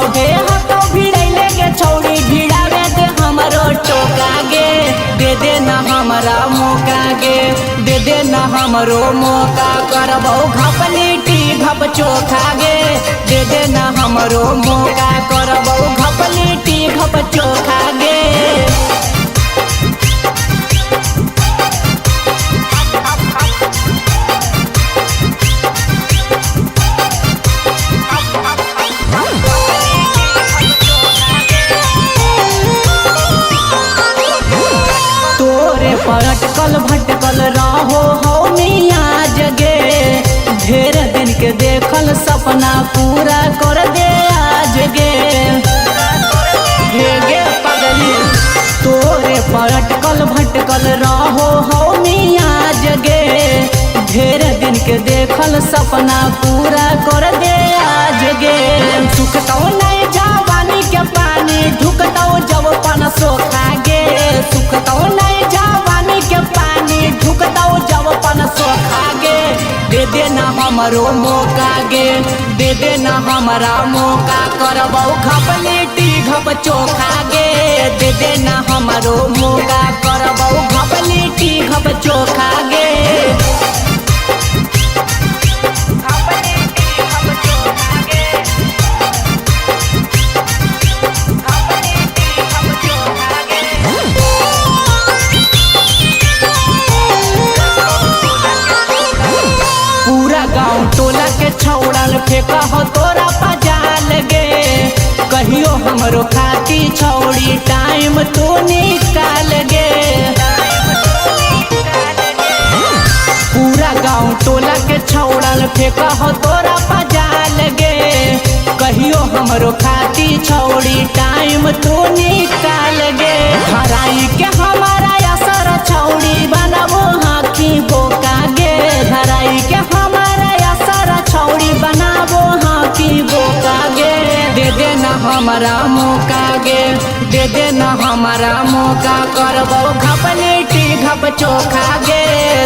सभे हतो भिड़ैले गे छौड़ी भिड़ावे दे हमरो टोका गे। दे दे ना हमरा मौका गे, दे दे ना हमरो मौका करबौ घपलीटी घप चोखा गे। दे दे ना हमरो मौका करबौ घपलीटी घप चोखा गे। तोरे पर अटकल भटकल रहो हो मियाँ जगे, ढेर दिन के देखल सपना पूरा कर दे आज गे। हे गे पगली तोरे पर अटकल भटकल रहो हो मियाँ जगे, ढेर दिन के देखल सपना पूरा कर दे आज गे। सुखतौ नहीं जवानी के पानी ढुकतौ जब पन सोखा गे। सुखतौ नहीं जवानी के पानी ढुकतौ जब पन सोखा गे। दे दे ना हमरो मौका गे, दे दे ना हमरा मौका करबौ घपलीटी घप चोखा गे। दे दे ना हमरो मौका करबौ घपलीटी घप चोखा गे। पूरा गांव टोला के छौड़ल फेंका हो तोरा पजाल गे। कहियो हमरो खाती छौड़ी टाइम तू निकाल गे। पूरा गांव टोला के छौड़ल फेंका हो तोरा पजाल गे। कहियो हमरो खाती छौड़ी टाइम तू निकाल गे। हराई के हमारा असर छौड़ी बनबो हाथी बोका गे। हराई के हमारा असर छौड़ी बनाबो हाथी बोका गे। दे दे ना हमारा मौका गे, दे दे ना हमारा मौका करबौ घपलीटी घप चोखा गे।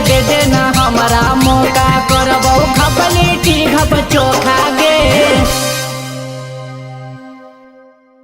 दे दे ना हमारा मौका करबौ घपलीटी घप चोखा गे।